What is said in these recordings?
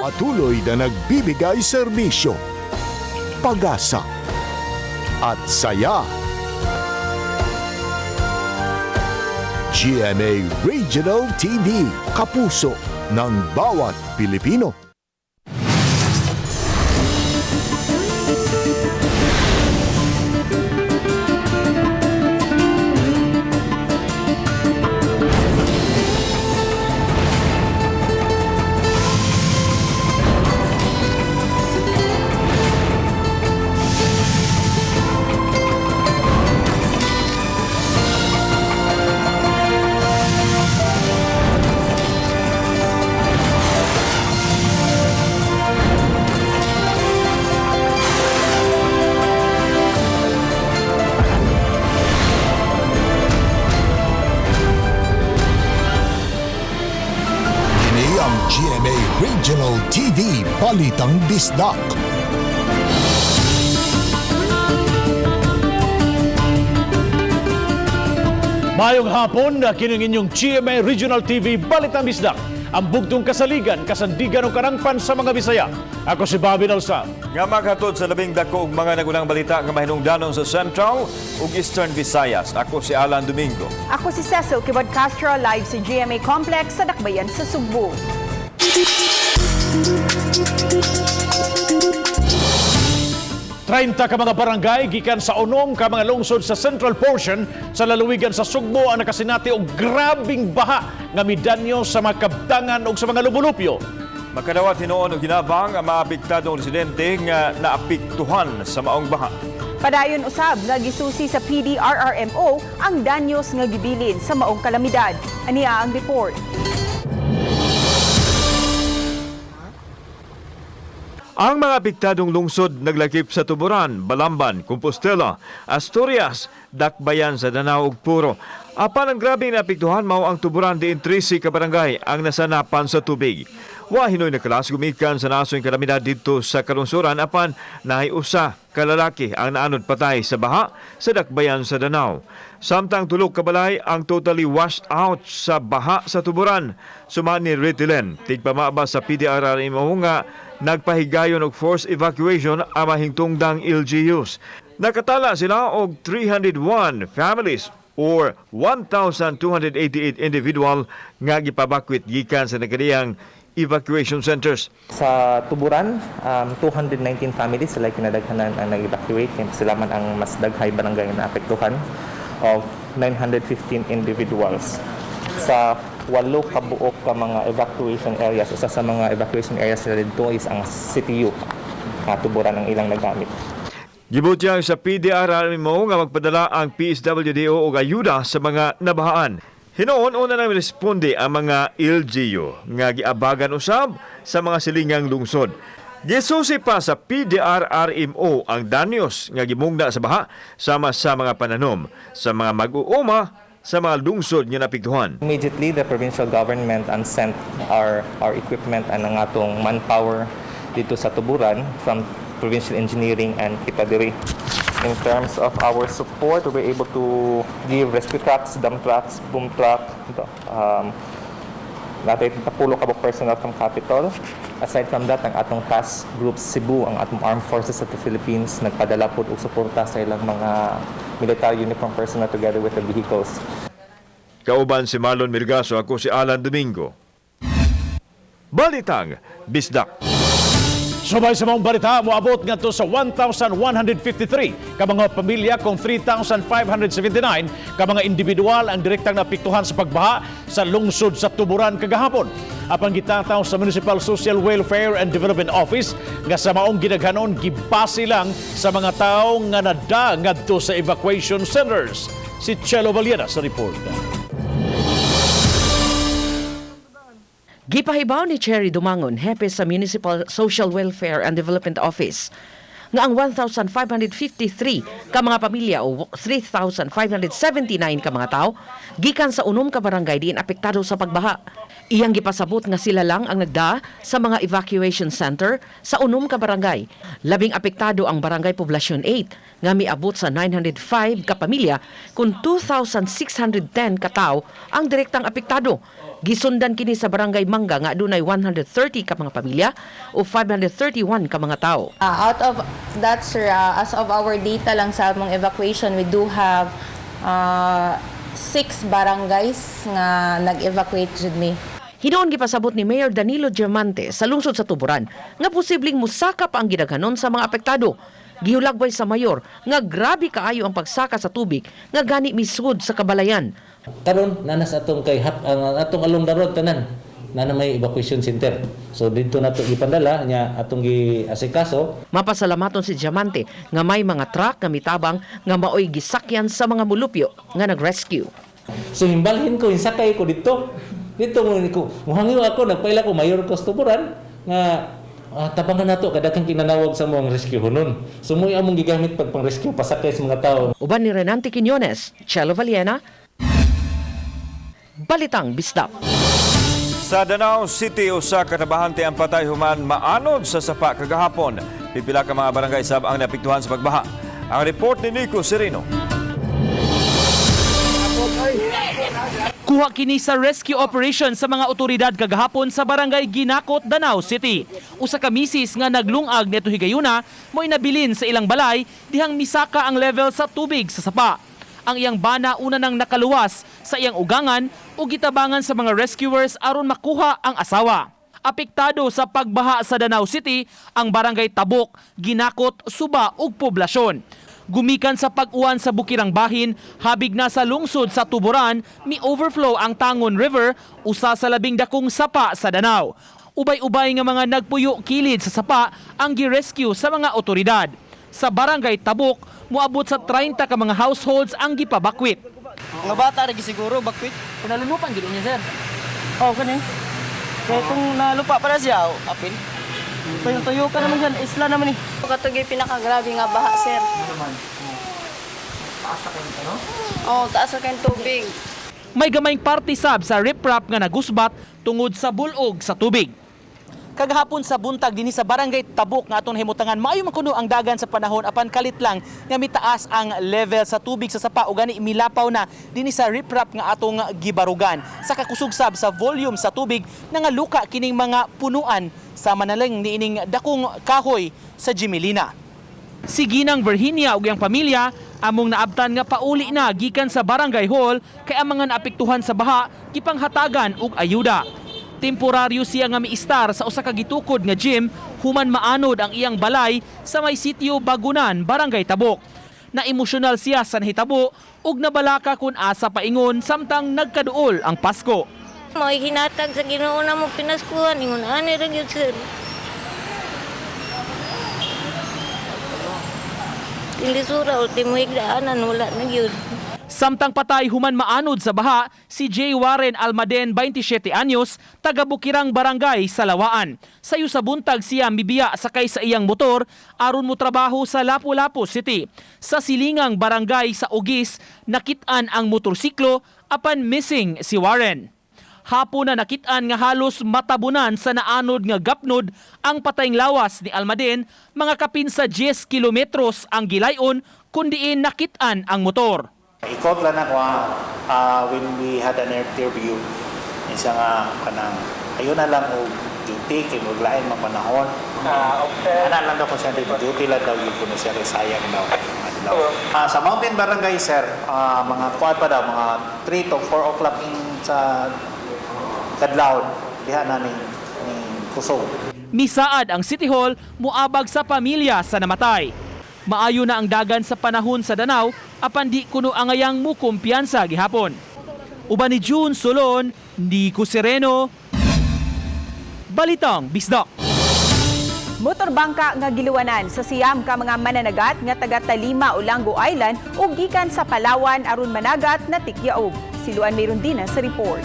Patuloy na nagbibigay serbisyo, pag-asa at saya. GMA Regional TV, kapuso ng bawat Pilipino. Ini ang GMA Regional TV Balitang Bisdak. Mayong hapon na kining inyong GMA Regional TV Balitang Bisdak. Ang bugtong kasaligan, kasandigan o karangpan sa mga Bisaya. Ako si Bobby Nalsam. Nga maghatod sa labing dako og mga nagunang balita nga mahinungdanon sa Central ug Eastern Visayas. Ako si Alan Domingo. Ako si Cecil Kibod Castro, live sa GMA Complex sa Dakbayan sa Sugbo. 30 ka mga barangay gikan sa unom ka mga lungsod sa central portion sa lalawigan sa Sugbo ang nakasinati og grabing baha nga midanyo sa mga kabtangan ug sa mga lubulupyo. Makadawat hinuon og hinabang ang mga apektadong residente nga naapektuhan sa maong baha. Padayon usab nga gisusi sa PDRRMO ang danyos nga gibilin sa maong kalamidad. Aniya ang report. Ang mga apektadong lungsod naglakip sa Tuburan, Balamban, Compostela, Asturias, Dakbayan sa Danao ug Puro. Apan ang grabeng naapektuhan mao ang Tuburan diin 13 ka barangay ang nasanapan sa tubig. Wa hinoy nakalas gumikan sa nasoy kalamidad didto sa kalungsuran apan naay usa ka lalaki ang naanod patay sa baha sa Dakbayan sa Danao. Samtang tulok ka balay ang totally washed out sa baha sa Tuburan. Suma ni Ritilen, tigpamaba sa PDRRMO nga nagpahigayon og forced evacuation ang mahingtungdang LGUs. Nakatala sila og 301 families or 1,288 individual nga gipabakwit gikan sa nagkadiyang evacuation centers. Sa Tuburan, 219 families sila kinadaghanan ang nag-evacuate. Kaya sila man ang mas daghay barangay na apektuhan of 915 individuals. Sa walo ka buok ka mga evacuation areas, usa sa mga evacuation areas nila dito is ang City U. Tuburan ang ilang nagamit. Gibutyag sa PDRRMO nga magpadala ang PSWDO og ayuda sa mga nabahaan. Hinuon una nang responde ang mga LGU nga giabagan usab sa mga silingang lungsod. Gisusi pa sa PDRRMO ang danyos nga gimugna sa baha sama sa mga pananom, sa mga mag-uuma, sa mga lungsod nga napiktuhan. Immediately, the provincial government and sent our equipment and ang atong manpower dito sa Tuburan from provincial engineering and kita diri. In terms of our support, we were able to give rescue trucks, dump trucks, boom truck, natay tapulo ka personnel from Capitol. Aside from that, ang atong task group Cebu, ang atong armed forces of the Philippines, nagpadala po og suporta sa ilang mga military uniform personnel together with the vehicles. Kauban si Marlon Mirgaso, ako si Alan Domingo. Balitang Bisdak. Subay sa maong balita, moabot ngadto sa 1,153 ka mga pamilya kung 3,579 ka mga individual ang direktang naapektuhan sa pagbaha sa lungsod sa Tuburan kagahapon. Apan gitataw sa Municipal Social Welfare and Development Office nga sa maong gidaghanon gibase lang sa mga tawo nga nada ngadto sa evacuation centers. Si Chelo Vallena sa report. Gipahibaw ni Cherry Dumangon, hepe sa Municipal Social Welfare and Development Office, nga ang 1,553 ka mga pamilya o 3,579 ka mga tao gikan sa unom ka barangay diin apektado sa pagbaha. Iyang gipasabot nga sila lang ang nagda sa mga evacuation center sa unom ka barangay. Labing apektado ang Barangay Poblacion 8 nga miabot sa 905 ka pamilya kun 2,610 ka tao ang direktang apektado. Gisundan kini sa Barangay Mangga nga adunay 130 ka mga pamilya o 531 ka mga tawo. Out of that, sir, as of our data lang sa among evacuation, we do have six barangays nga nag-evacuate jud mi. Hinuon gipasabot ni Mayor Danilo Diamante sa lungsod sa Tuburan nga posibleng musaka pa ang gidaghanon sa mga apektado. Gihulagbay sa mayor nga grabe kaayo ang pagsaka sa tubig nga gani misud sa kabalayan. Karon nanas atong kay hap, ang atong along the road tanan na may evacuation center. So dito nato gipandala nya atong giasikaso. Mapasalamaton si Diamante nga may mga truck nga mitabang nga maoy gisakyan sa mga mulupyo nga nag-rescue. So himbalhin ko hinsakay ko dito. Dito mo ko muhangyo ako, nagpaila ko mayor ko sa Tuburan nga tabangan nato kadaghang kinanawag sa mga rescue hunon. So mo'y among gigamit pag pang-rescue pasakay sa mga tao. Uban ni Renante Quiñones, Chelo Valiena, Balitang Bisdak. Sa Danao City, usa ka trabahante ang patay human maanod sa sapa kagahapon. Pipila ka mga barangay sab ang naapektuhan sa pagbaha. Ang report ni Nico Sereno. Kuha kini sa rescue operation sa mga otoridad kagahapon sa barangay Ginakot, Danao City. Usa ka misis nga naglungag neto higayuna mo'y nabilin sa ilang balay dihang misaka ang level sa tubig sa sapa. Ang iyang bana una nang nakaluwas sa iyang ugangan ug gitabangan sa mga rescuers aron makuha ang asawa. Apektado sa pagbaha sa Danao City ang barangay Tabok, Ginakot, Suba ug Poblasyon. Gumikan sa pag-uwan sa Bukirang Bahin, habig na sa lungsod sa Tuburan, mi overflow ang Tangon River, usa sa labing dakong sapa sa Danao. Ubay-ubay nga mga nagpuyo kilid sa sapa ang gi-rescue sa mga otoridad. Sa barangay Tabok, moabot sa 30 ka mga households ang gipabakwit. Mga bata rin siguro, bakwit. Kung nalulupan, gid niya, sir. Oo, kani. Kaya kung nalupa para siya, oh, apil. Tuyo-tuyo ka naman dyan, isla naman eh. Katugay pinakagrabe nga baha, sir. Oh, taas na kayong tubig. May gamayng party sab sa riprap nga nagusbat tungod sa bulog sa tubig. Kagahapon sa buntag dinhi sa barangay Tabok nga atong himutangan, maayo man kuno ang dagan sa panahon apan kalit lang nga mitaas ang level sa tubig sa sapa o gani milapaw na dinhi sa riprap nga atong gibarugan. Sa kakusog sab sa volume sa tubig nangaluka kining mga punuan sa manalang niining dakong kahoy sa Jimilina. Si Ginang Virginia ug iyang pamilya among naabtan nga pauli na gikan sa barangay hall kay ang mga naapektuhan sa baha gipanghatagan og ayuda. Temporaryo siya nga miistar sa usa ka gitukod nga gym human maanod ang iyang balay sa may sitio Bagunan, Barangay Tabok. Na emosyonal siya sa nahitabo ug nabalaka kun asa paingon samtang nagkaduol ang Pasko. Mga hinatag sa Ginoo na mo pinaskuhan, ingon ani ra gyud, sir. Ilisura ultimo higdaanan wala na gyud. Samtang patay human maanod sa baha si J. Warren Almaden, 27 anyos, taga Bukirang Barangay, Salawaan. Sayo sa buntag siya mibiya sakay sa iyang motor aron mo trabaho sa Lapu-Lapu City. Sa silingang barangay sa Ugis, nakit-an ang motorsiklo apan missing si Warren. Hapon na nakit-an nga halos matabunan sa naanod nga gapnod ang patayng lawas ni Almaden, mga kapin sa 10 kilometros ang gilayon kundiin nakit-an ang motor. Ikot lang ako when we had an interview, isa nga kanang ayo na lang og duty kay maglain man panahon. Ana lang daw ko siya duty lang daw yun kuno siya sayang daw. Adlaw. Sa Mountain Barangay, sir, mga kuan pa daw mga 3 to 4 o'clock in sa kadlawon diha na ni kusog. Misaad ang City Hall muabag sa pamilya sa namatay. Maayo na ang dagan sa panahon sa Danao apan di kuno angayang mukumpiyansa gihapon. Uban ni June Solon, Nico Sereno, Balitang Bisdak. Motorbangka nga giluwanan sa siyam ka mga mananagat nga taga Talima, Olango Island ug gikan sa Palawan aron managat na tikyaog. Siluan meron din sa report.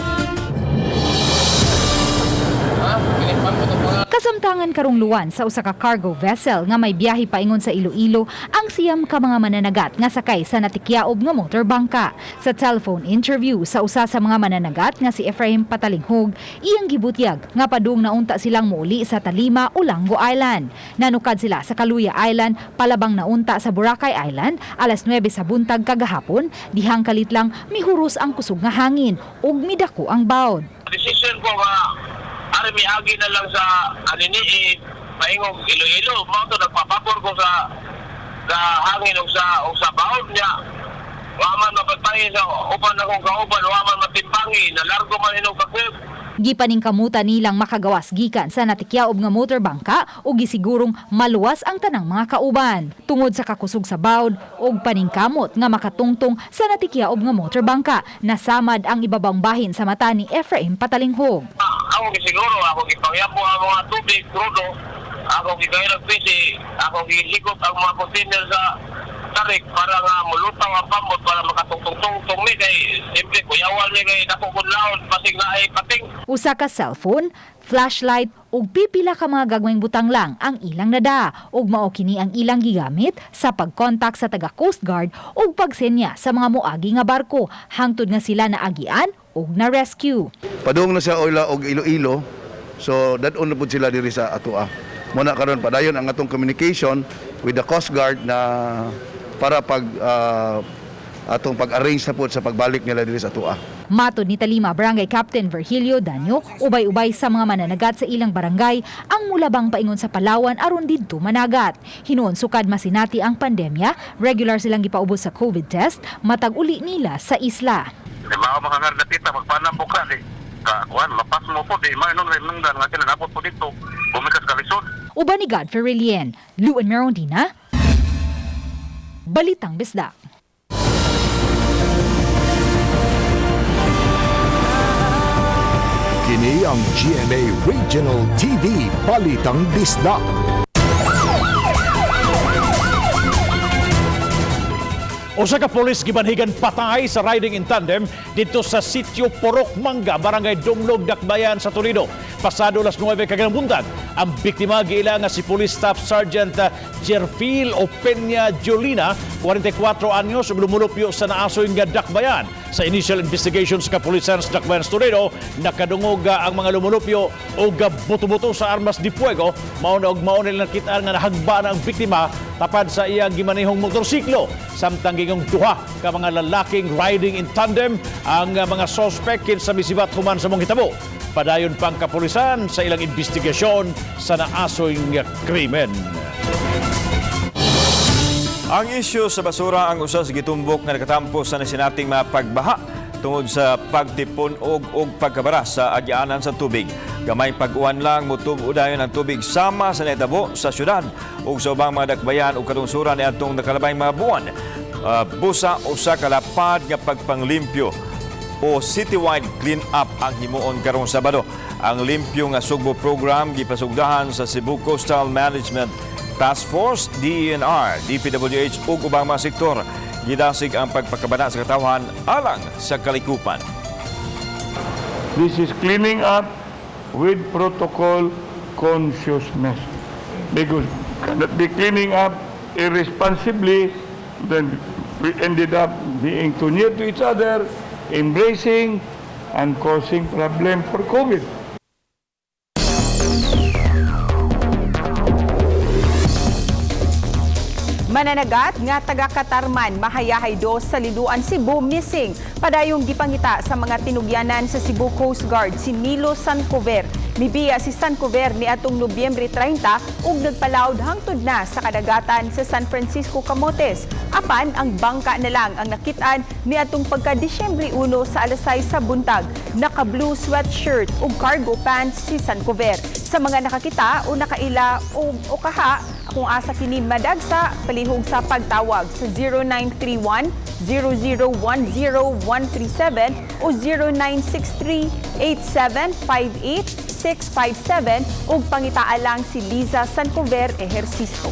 Kasamtangan karong luwan sa usa ka cargo vessel nga may biyahe paingon sa Iloilo ang siyam ka mga mananagat nga sakay sa natikyaob nga motor bangka. Sa telephone interview sa usa sa mga mananagat nga si Ephraim Patalinghog, iyang gibutyag nga padung naunta silang muuli sa Talima, Olango Island. Nanukad sila sa Kaluya Island, palabang naunta sa Boracay Island alas 9 sa buntag kagahapon, dihang kalit lang mihuros ang kusog nga hangin ug midako ang bawd. Decision ko nga ari miagi na lang sa anini eh, paingong Iloilo. Mao to nagpapabor ko sa hangin ug sa baon niya. Wa man mapagpahi sa uban akong kauban, wa man matimbangi, nalargo man inog kakweb. Gipaningkamutan nilang makagawas gikan sa natikyaob nga motor bangka ug gisigurong maluwas ang tanang mga kauban. Tungod sa kakusog sa bawd ug paningkamot nga makatungtong sa natikyaob nga motor bangka, nasamad ang ibabang bahin sa mata ni Ephraim Patalinghog. Ako gisiguro, ako gipangyapo ang mga tubig, krudo, ako gigayag pisi, ako gihigop ang mga container sa tarik para nga mulutang ang pambot para makatungtong-tungtong mi kay siyempre kuyawan mi kay dako kun laon basig na ay pating. Usa ka cellphone, flashlight ug pipila ka mga gagmayng butang lang ang ilang nada ug mao kini ang ilang gigamit sa pagkontak sa taga Coast Guard ug pagsenya sa mga moagi nga barko hangtod nga sila naagian ug na-rescue. Padung na sa Oila og Iloilo. So dad-on na pud sila diri sa atoa. Muna karon padayon ang atong communication with the Coast Guard na para pag atong pag-arrange na pud sa pagbalik nila diri sa atoa. Matod ni Talima Barangay Captain Virgilio Danyo, ubay-ubay sa mga mananagat sa ilang barangay ang mulabang paingon sa Palawan aron didto managat. Hinuon sukad masinati ang pandemya, regular silang gipaubos sa COVID test, matag uli nila sa isla. Di ba ako mga tita magpanambok ka di ka kuan mapas mo po di may nung nung nga sila nabot po dito bumikas kalisod. Uban ni Godfrey Relien, Luan Merondina, Balitang Bisdak. Kini ang GMA Regional TV Balitang Bisdak. Usa ka pulis gibanhigan patay sa riding in tandem didto sa sitio Porok Mangga, Barangay Dumlog, Dakbayan sa Toledo. Pasado alas 9 kaganang buntag, ang biktima giila nga si Police Staff Sergeant Jerfil Opeña Jolina, 44 anyos, ug lumulupyo sa naasoy nga Dakbayan. Sa initial investigation sa kapulisan sa Dakbayan sa Toledo, nakadungog ang mga lumulupyo og buto-buto sa armas de fuego. Mao na og mao nila nakita nga nahagba na ang biktima tapad sa iyang gimanehong motorsiklo. Samtang gingong duha ka mga lalaking riding in tandem ang mga suspect kinsa misibat human sa mong hitabo. Padayon pang kapulisan sa ilang investigasyon sa naasoy nga krimen. Ang isyu sa basura ang usa sa gitumbok nga nakatampo sa nasinating mga pagbaha tungod sa pagtipon og pagkabara sa agianan sa tubig. Gamay pag-uwan lang mutubo dayon ang tubig sama sa nahitabo sa syudad ug sa ubang mga dakbayan ug kalungsuran niadtong nakalabay mga buwan. Busa usa ka lapad nga pagpanglimpyo o citywide clean up ang himuon karong Sabado. Ang limpyo nga Sugbo program gipasugdahan sa Cebu Coastal Management Task Force, DENR, DPWH ug ubang mga sektor. Gidasig ang pagpakabana sa katawhan alang sa kalikupan. This is cleaning up with protocol consciousness. Because cannot be cleaning up irresponsibly, then we ended up being too near to each other, embracing, and causing problem for COVID. Mananagat nga taga Katarman, mahayahay do sa Liluan, Cebu, missing. Padayong gipangita sa mga tinugyanan sa Cebu Coast Guard si Milo Sancover. Mibiya si Sancover niadtong Nobyembre 30 ug nagpalawd hangtod na sa kadagatan sa San Francisco, Camotes. Apan ang bangka na lang ang nakitaan niadtong pagka Disyembre 1 sa alas 6 sa buntag. Naka-blue sweatshirt ug cargo pants si Sancover. Sa mga nakakita o nakaila o kaha kung asa kini madagsa, palihog sa pagtawag sa 0931 0010137 o 0963 8758 657 ug pangitaa lang si Liza Sancover Ejercisto.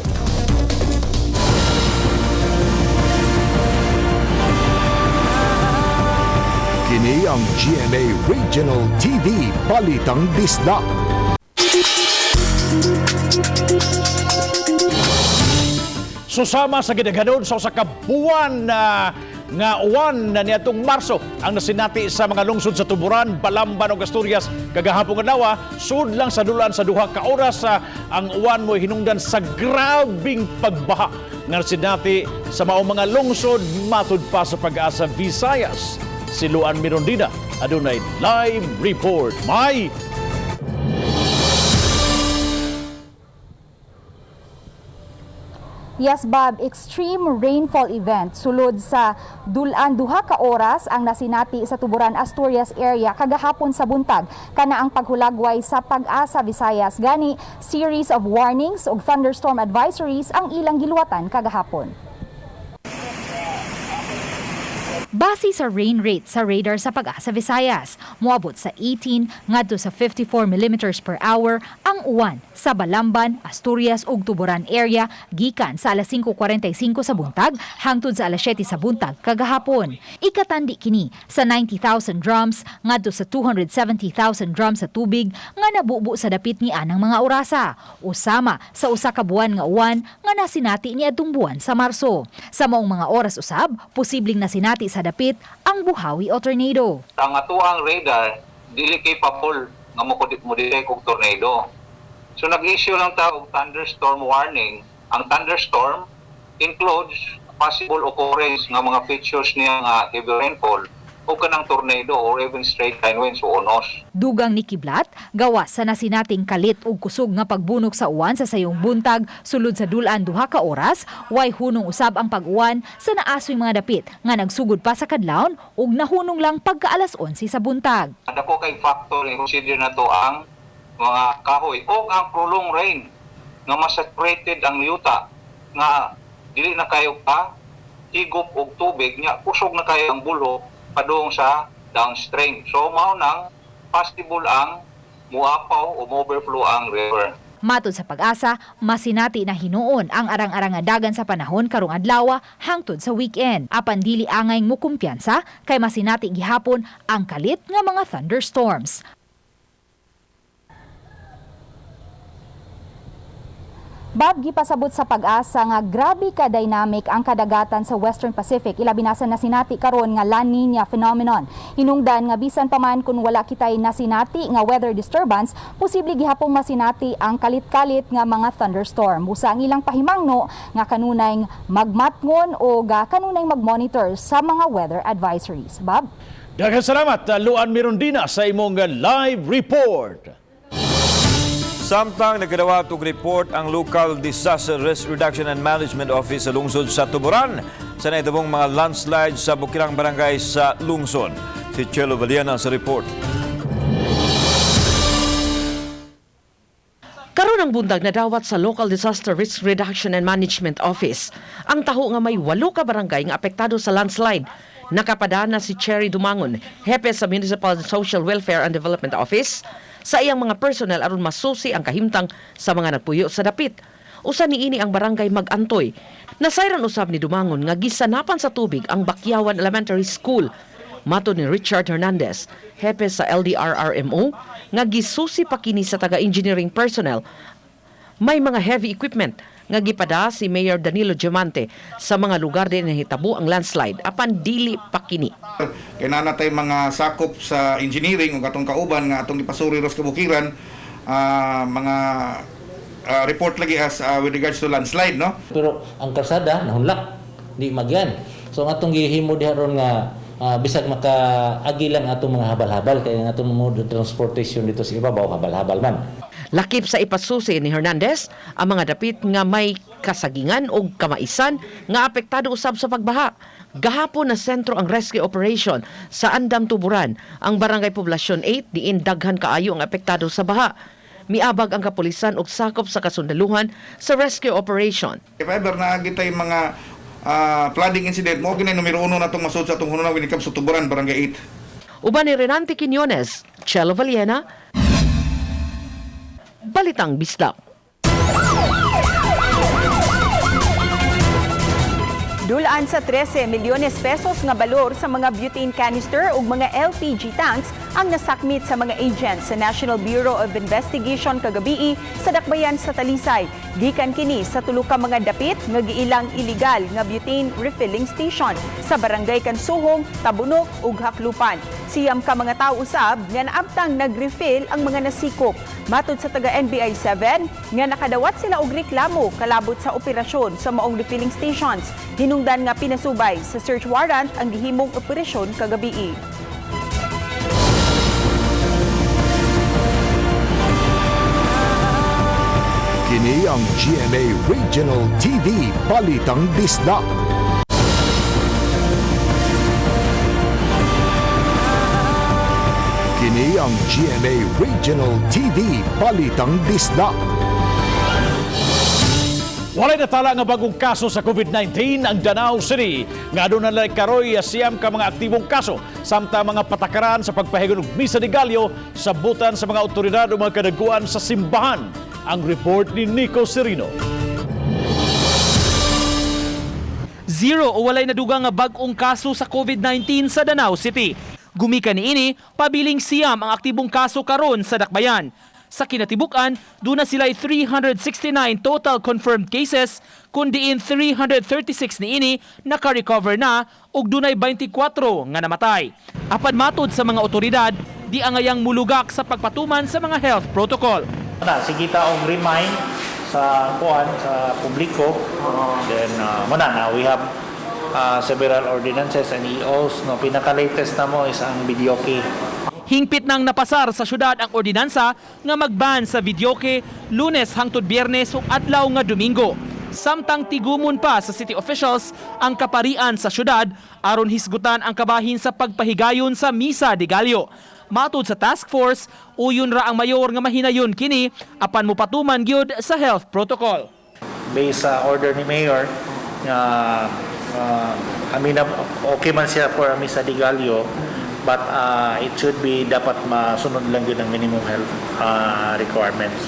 Kini ang GMA Regional TV Balitang Bisdak. Susama sa gidaghanon sa usa ka buwan na nga uwan na niadtong Marso ang nasinati sa mga lungsod sa Tuburan, Balamban ug Asturias kagahapon adlaw, sud lang sa dulan sa 2 ka oras ang uwan mo hinungdan sa grabing pagbaha nga nasinati sa maong mga lungsod matud pa sa Pag-asa Visayas. Si Luan Mirondina Adunay live report. May Yes, Bob, extreme rainfall event sulod sa dulan 2 ka oras ang nasinati sa Tuburan, Asturias area kagahapon sa buntag. Kana ang paghulagway sa Pag-asa Visayas. Gani, series of warnings ug thunderstorm advisories ang ilang giluwatan kagahapon. Base sa rain rate sa radar sa Pag-asa Visayas, moabot sa 18 ngadto sa 54 millimeters per hour ang uwan sa Balamban, Asturias ug Tuburan area gikan sa alas 5:45 sa buntag hangtod sa alas 7 sa buntag kagahapon. Ikatandi kini sa 90,000 drums ngadto sa 270,000 drums sa tubig nga nabubo sa dapit ni anang mga orasa, usama sa usa ka buwan nga uwan nga nasinati ni adtong buwan sa Marso. Sa maong mga oras usab, posibleng nasinati sa dapit ang buhawi o tornado. Ang atuang radar dili capable nga mo mo detect og tornado. So nag-issue lang ta og thunderstorm warning. Ang thunderstorm includes possible occurrence nga mga features niya nga heavy rainfall o kanang tornado or even straight line winds o unos. Dugang ni Kiblat, gawas sa nasinating kalit ug kusog nga pagbunok sa uwan sa sayong buntag sulod sa dulan 2 ka oras, way hunong usab ang pag-uwan sa naasoy mga dapit nga nagsugod pa sa kadlawon ug nahunong lang pagka alas 11 sa buntag. Dako kay factor i-consider na to ang mga kahoy o ang prolonged rain nga masaturated ang yuta nga dili na kayo pa higop og tubig nya kusog na kayo ang bulo padung sa downstream. So mao nang possible ang muapaw o mo-overflow ang river. Matod sa Pag-asa, masinati na hinuon ang arang-arang nga dagan sa panahon karong adlaw hangtod sa weekend. Apan dili angay mukumpiyansa kay masinati gihapon ang kalit nga mga thunderstorms. Bob, gipasabot sa Pag-asa nga grabe ka dynamic ang kadagatan sa Western Pacific, ilabi na sa nasinati karon nga La Nina phenomenon. Hinungdan nga bisan pa man kung wala kitay nasinati nga weather disturbance, posible gihapong masinati ang kalit-kalit nga mga thunderstorm. Busa ang ilang pahimangno nga kanunay magmatngon o ga kanunay magmonitor sa mga weather advisories. Bob? Daghang salamat, Luan Mirondina, sa imong live report. Samtang nagkadawat og report ang Local Disaster Risk Reduction and Management Office sa lungsod sa Tuburan sa nahitabong mga landslides sa Bukirang Barangay sa lungsod. Si Chelo Valiana sa report. Karon ang buntag, nadawat sa Local Disaster Risk Reduction and Management Office ang taho nga may 8 ka barangay nga apektado sa landslide. Nakapadana si Cherry Dumangon, hepe sa Municipal Social Welfare and Development Office, sa iyang mga personnel aron masusi ang kahimtang sa mga nagpuyo sa dapit. Usa niini ang barangay Magantoy. Nasayran usab ni Dumangon nga gisanapan sa tubig ang Bakyawan Elementary School. Matod ni Richard Hernandez, hepe sa LDRRMO, nga gisusi pa kini sa taga-engineering personnel. May mga heavy equipment nga gipada si Mayor Danilo Diamante sa mga lugar din nahitabo ang landslide apan dili pa kini. Kay naa natay mga sakop sa engineering ug atong kauban nga atong gipasuri ros kabukiran, mga report lagi as with regards to landslide, no. Pero ang kalsada nahunlak, di magyan. So ang atong gihimo diha ron nga bisag makaagi lang atong mga habal-habal kay ang atong mode of transportation dito sa ibabaw habal-habal man. Lakip sa ipasusi ni Hernandez ang mga dapit nga may kasagingan o kamaisan nga apektado usab sa pagbaha. Gahapon na sentro ang rescue operation sa Andam Tuburan, ang barangay Poblasyon 8 diin daghan kaayo ang apektado sa baha. Miabag ang kapulisan og sakop sa kasundaluhan sa rescue operation. If ever naa kitay mga flooding incident, mao gini numero uno natong masud sa atong hunong when it comes to Tuburan, Barangay 8. Uban ni Renante Quiñones, Chelo Valiena, Balitang Bisdak. Dulaan sa 13 milyones pesos nga balor sa mga butane canister ug mga LPG tanks ang nasakmit sa mga agents sa National Bureau of Investigation kagabii sa Dakbayan sa Talisay. Gikan kini sa tulo ka mga dapit nga giilang illegal nga butane refilling station sa Barangay Kansuhong, Tabunok ug Haklupan. 9 ka mga tawo usab nga naabtang nag-refill ang mga nasikop. Matod sa taga NBI 7 nga nakadawat sila og reklamo kalabot sa operasyon sa maong refilling stations. Hinungdan nga pinasubay sa search warrant ang gihimong operasyon kagabii. Kini ang GMA Regional TV Balitang Bisdak. Kini ang GMA Regional TV Balitang Bisdak. Walay natala nga bagong kaso sa COVID-19 ang Danao City. Nga aduna na karoy 9 ka mga aktibong kaso samtang mga patakaran sa pagpahigon og Misa de Gallo sabutan sa mga otoridad o mga kadaguan sa simbahan. Ang report ni Nico Serino. Zero o walay nadugang nga bag-ong kaso sa COVID-19 sa Danao City. Gumikan niini, pabiling 9 ang aktibong kaso karon sa Dakbayan. Sa kinatibuk-an, duna sila'y 369 total confirmed cases, kun diin 336 niini naka-recover na ug dunay 24 nga namatay. Apan matud sa mga otoridad, di angayang mulugak sa pagpatuman sa mga health protocol. Na, sige ta og remind sa kuan sa publiko. Then muna na we have several ordinances and EOs, no. Pinaka-latest na mo is ang videoke. Hingpit nang napasar sa syudad ang ordinansa nga magban sa videoke Lunes hangtod Biyernes ug adlaw nga Domingo. Samtang tigumon pa sa city officials ang kaparian sa syudad aron hisgutan ang kabahin sa pagpahigayon sa Misa de Gallo. Matud sa task force, uyon ra ang mayor nga mahinayon kini apan mopatuman gyud sa health protocol. Based sa order ni Mayor nga I mean, okay man siya for a Misa de Gallo, but it should be dapat masunod lang yun ang minimum health requirements.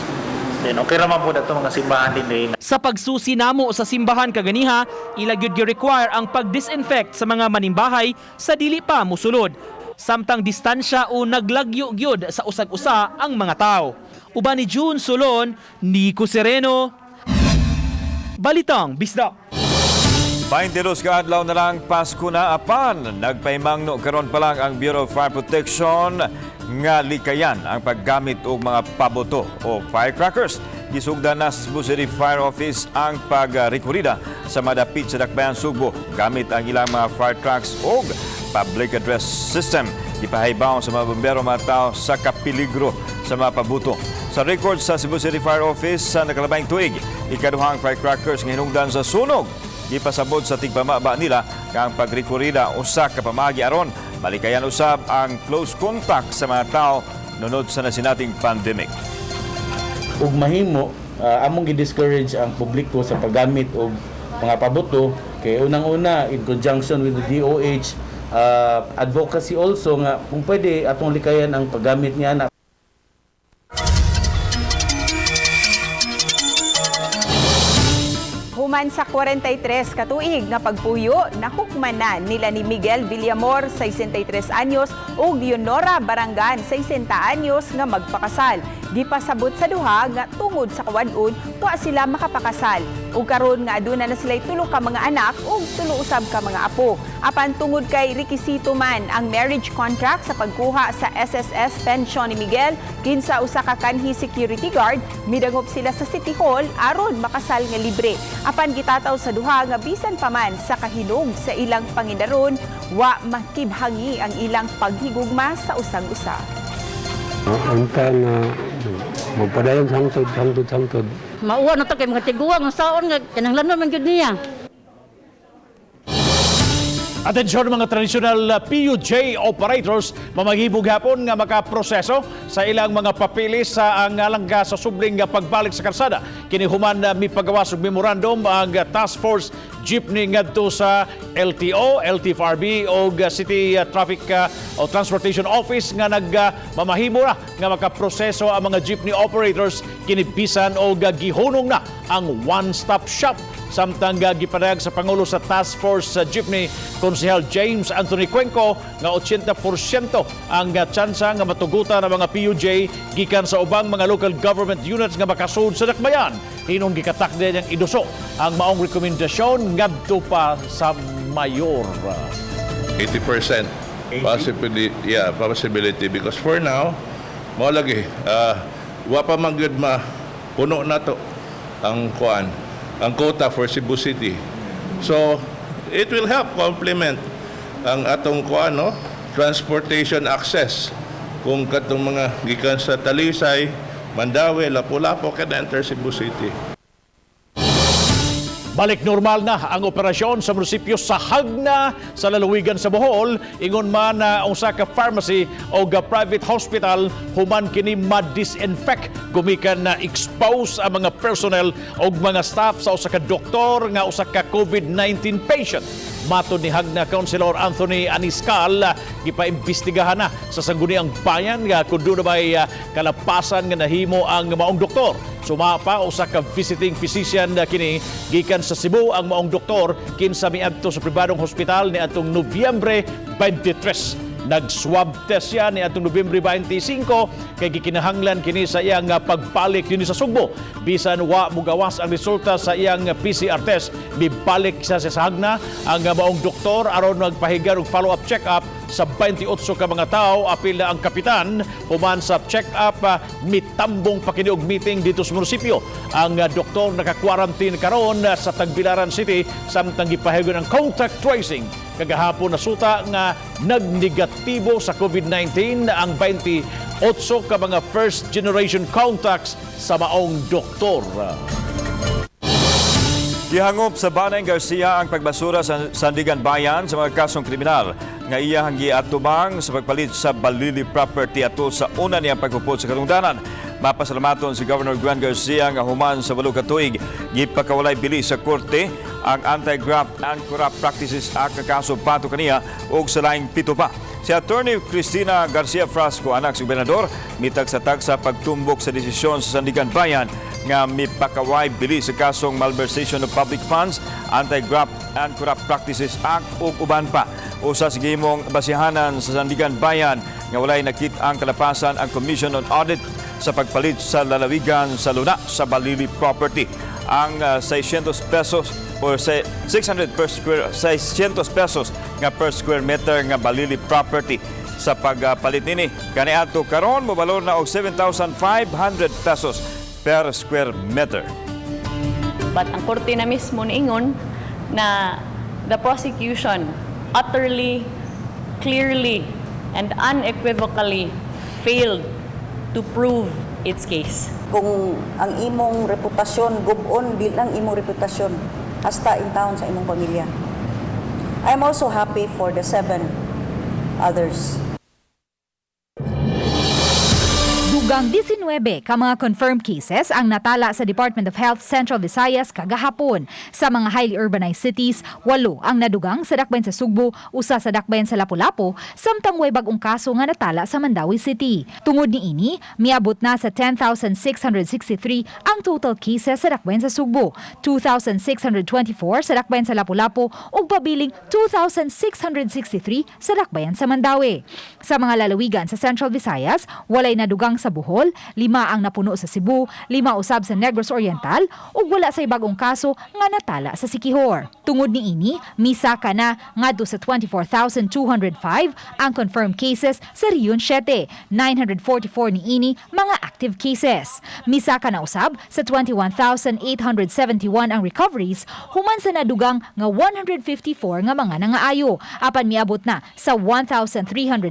Then okay raman po dato mga simbahan din rin. Sa pagsusi namo sa simbahan kaganiha, ila gyud gi-require ang pag-disinfect sa mga manimbahay sa dili pa musulod. Samtang distansya o naglagyo gyud sa usag-usa ang mga tao. Uban ni June Solon, Nico Sereno, Balitang Bisdak. 22 ka adlaw na lang, Pasko na, apan nagpahimangno karon pa lang ang Bureau of Fire Protection nga likayan ang paggamit og mga paboto o firecrackers. Gisugdan na sa Cebu City Fire Office ang pagrekorida sa madapit sa Dakbayan Sugbo gamit ang ilang mga fire trucks og public address system. Ipahaybaw sa mga bumbero mga tao sa kapiligro sa mga pabuto. Sa record sa Cebu City Fire Office sa nakalabayng tuig, ikaduhang firecrackers nga hinungdan sa sunog. Gipasabot sa tigpamaba nila nga ang pagrekorida usa ka pamaagi aron malikayan usab ang close contact sa mga tao nunod sa nasinating pandemic. Ug mahimo among gi-discourage ang publiko sa paggamit og mga pabuto kay unang-una, in conjunction with the DOH advocacy also nga kung pwede atong likayan ang paggamit niya na. Human sa 43 katuig nga pagpuyo, nahukman na nila ni Miguel Villamor, 63 anyos, ug Leonora Barangan, 60 anyos, nga magpakasal. Gipasabot sa duha nga tungod sa kawan-on, wa sila makapakasal. Ug karon nga aduna na sila'y tulo ka mga anak ug tulo usab ka mga apo. Apan tungod kay rekisito man ang marriage contract sa pagkuha sa SSS pension ni Miguel, kinsa usa ka kanhi security guard, midangop sila sa City Hall aron makasal nga libre. Apan gitataw sa duha nga bisan pa man sa kahinog sa ilang pangidaron, wa makibhangi ang ilang paghigugma sa usag-usa. Unta nga magpadayon hangtod hangtod hangtod. Mauwa na to kay mga tiguang ang saon nga kinahanglan man gyud niya. Atensyon mga traditional PUJ operators, mamahibog hapon nga makaproseso sa ilang mga papeles sa ang langga sa subling pagbalik sa kalsada. Kini human mipagawas og memorandum ang Task Force Jeepney ngadto sa LTO, LTFRB og City Traffic o Transportation Office nga nagmamahimo ra nga makaproseso ang mga jeepney operators kini bisan og gihunong na ang one-stop shop. Samtang gipadayag sa Pangulo sa Task Force sa Jeepney, Konsehal James Anthony Cuenco, nga 80% ang tsansa nga matugutan ang mga PUJ gikan sa ubang mga local government units nga makasud sa dakbayan. Hinon gikatakde niyang iduso ang maong rekomendasyon ngadto pa sa mayor. 80% possibility, yeah, possibility because for now, mao lagi, wa pa man gyud ma puno na to ang kuan, ang quota for Cebu City. So, it will help complement ang atong kuan, no, transportation access kung katong mga gikan sa Talisay, Mandaue, Lapu-Lapu can enter Cebu City. Balik normal na ang operasyon sa munisipyo sa Jagna sa lalawigan sa Bohol, ingon man na usa ka pharmacy o ga private hospital human kini ma-disinfect gumikan na expose ang mga personnel o mga staff sa usa ka doktor nga usa ka COVID-19 patient. Matod ni Jagna Councilor Anthony Aniscal, gipaimbestigahan na sa Sangguniang Bayan nga kung duna bay kalapasan nga nahimo ang maong doktor. Sumapa usa ka visiting physician na kini gikan sa Cebu ang maong doktor kinsa miadto sa pribadong hospital niadtong Nobyembre 23. Nag-swab test siya niadtong Nobyembre 25 kay gikinahanglan kini sa iyang pagbalik dinhi sa Sugbo. Bisan wa mugawas ang resulta sa iyang PCR test, mibalik siya sa Jagna ang maong doktor aron magpahigar og follow-up check-up sa 28 ka mga tao, apil na ang kapitan. Human sa check-up, mitambong pa kini og meeting dito sa munisipyo. Ang doktor naka-quarantine karon sa Tagbilaran City samtang gipahigayon ang contact tracing. Kagahapon nasuta nga nagnegatibo sa COVID-19 ang 28 ka mga first generation contacts sa maong doktor. Gihangop sa Banay Garcia ang pagbasura sa Sandiganbayan sa mga kasong kriminal nga iyang giatubang sa pagpalit sa Balili property ato sa una niyang pagpupot sa katungdanan. Mapasalamaton si Governor Gwen Garcia nga human sa 8 ka tuig gipakawalay bili sa korte ang Anti-Graft and Corrupt Practices Act nga kaso batok kaniya ug sa laing 7 pa. Si Attorney Cristina Garcia Frasco, anak sa gobernador, mitagsa-tagsa sa pagtumbok sa desisyon sa Sandiganbayan nga mipakaway bili sa kasong malversation of public funds, Anti-Graft and Corrupt Practices Act ug uban pa. Usa sa gihimong basihanan sa Sandiganbayan nga walay nakit-ang kalapasan ang Commission on Audit sa pagpalit sa lalawigan sa Luna sa Balili property. Ang 600 pesos or say 600 per square 600 pesos nga per square meter nga Balili property sa pagpalit nini kaniadto karon mobalor na og 7,500 pesos per square meter. But ang korte na mismo niingon na the prosecution utterly, clearly, and unequivocally failed to prove its case. Kung ang imong reputasyon, gub-on bilang imong reputasyon, hasta in town sa imong pamilya. I am also happy for the seven others. Dugang 19 ka mga confirmed cases ang natala sa Department of Health Central Visayas kagahapon. Sa mga highly urbanized cities, 8 ang nadugang sa dakbayan sa Sugbo, 1 sa dakbayan sa Lapu-Lapu, samtang way bag-ong kaso nga natala sa Mandaue City. Tungod niini, miabot na sa 10,663 ang total cases sa dakbayan sa Sugbo, 2,624 sa dakbayan sa Lapu-Lapu ug pabiling 2,663 sa dakbayan sa Mandaue. Sa mga lalawigan sa Central Visayas, walay nadugang sa Bohol, 5 ang napuno sa Cebu, 5 usab sa Negros Oriental ug wala say bagong kaso nga natala sa Siquijor. Tungod niini, misaka na ngadto sa 24,205 ang confirmed cases sa Region 7, 944 niini mga active cases. Misaka na usab sa 21,871 ang recoveries human sa nadugang nga 154 nga mga nangaayo, apan miabot na sa 1,390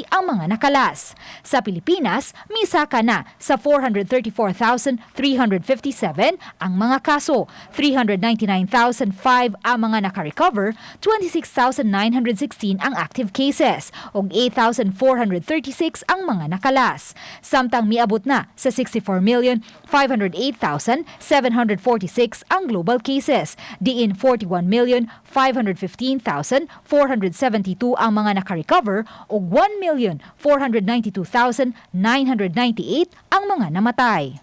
ang mga nakalas. Sa Pilipinas, misaka na sa 434,357 ang mga kaso, 399,005 ang mga nakarecover, 26,916 ang active cases, ug 8,436 ang mga nakalas. Samtang miabot na sa 64,508,746 ang global cases, diin 41,515,472 ang mga nakarecover ug 1,492,998 ang mga namatay.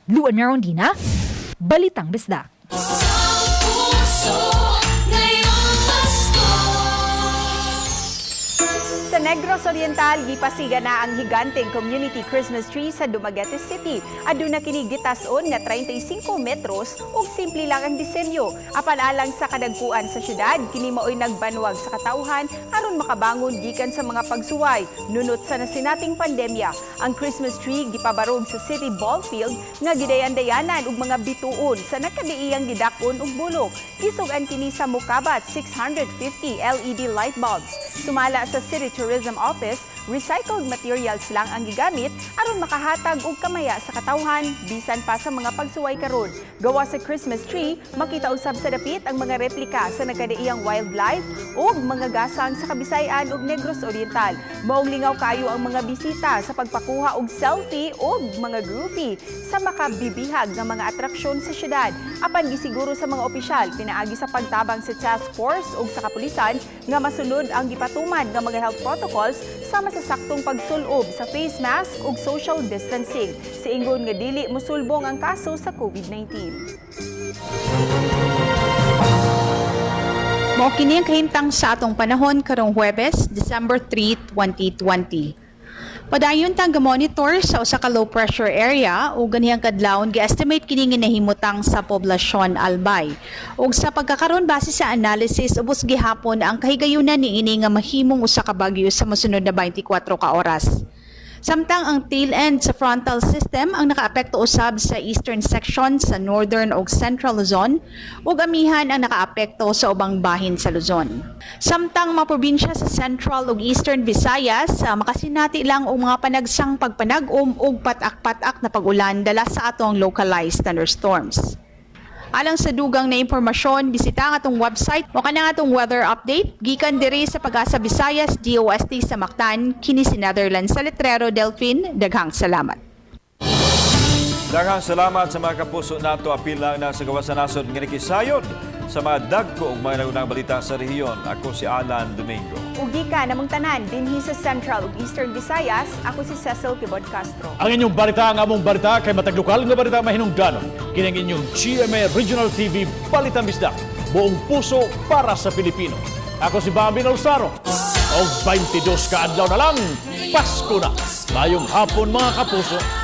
Luan Merondina, Balitang Bisdak. Puso ngayong Pasko. Sa Negros Oriental, gipasiga na ang higanteng community Christmas tree sa Dumaguete City. Aduna kini gitas-on nga 35 metros ug simple lang ang disenyo. Apan alang sa kadagkuan sa syudad, kini maoy nagbanwag sa katawhan aron makabangon gikan sa mga pagsuway nunot sa nasinating pandemya. Ang Christmas tree gipabarog sa City Ball Field nga gidayan-dayanan og mga bituon sa nakadiiyang gidak-on og bulok. Gisug-an kini sa mukabat 650 LED light bulbs. Sumala sa City Tourism Office, Recycled materials lang ang gigamit aron makahatag og kamaya sa katawhan bisan pa sa mga pagsuway karon. Gawa sa Christmas tree, makita usab sa dapit ang mga replika sa nagkadaiyang wildlife ug mga gasang sa Kabisayan ug Negros Oriental. Maong lingaw kayo ang mga bisita sa pagpakuha og selfie ug mga groupie sa makabibihag nga mga atraksyon sa syudad. Apan gisiguro sa mga opisyal pinaagi sa pagtabang sa task force ug sa kapulisan nga masunod ang gipatuman nga mga health protocols sama sa saktong pagsulob sa face mask ug social distancing. Siingon nga dili mosulbong ang kaso sa COVID-19. Mao kini ang kahimtang sa atong panahon karong Huwebes, December 3, 2020. Padayon tang monitor sa usa ka low pressure area ug ganihang kadlawon gi-estimate kini nga nahimutang sa poblasyon Albay. Ug sa pagkakaron, base sa analysis, ubos gihapon ang kahigayunan niini nga mahimong usa ka bagyo sa mosunod na 24 ka oras. Samtang ang tail end sa frontal system ang nakaapekto usab sa eastern section sa northern ug central Luzon ug amihan ang nakaapekto sa ubang bahin sa Luzon. Samtang mga probinsya sa central ug eastern Visayas makasinati lang og mga panagsang pagpanag-om ug patak-patak na pag-ulan dala sa atong localized thunderstorms. Alang sa dugang na impormasyon, bisita ang atong website o kanang atong weather update gikan diri sa Pag-asa Visayas, DOST sa Mactan. Kini si Netherlands sa Letrero Delphine. Daghang salamat. Daghang salamat sa mga kapuso nato, apil lang na sa gawas sa nasod nga nakisayod sa mga dagko ug mga nagunang balita sa rehiyon. Ako si Alan Domingo. Ug gikan namong tanan dinhi sa Central ug Eastern Visayas, ako si Cecil Quibod Castro. Ang inyong balita, ang among balita, kay matag lokal nga balita mahinungdanon. Kini ang inyong GMA Regional TV Balitang Bisdak. Buong puso para sa Pilipino. Ako si Bambi Nolsaro. Og 22 ka adlaw na lang, Pasko na. Maayong hapon, mga kapuso.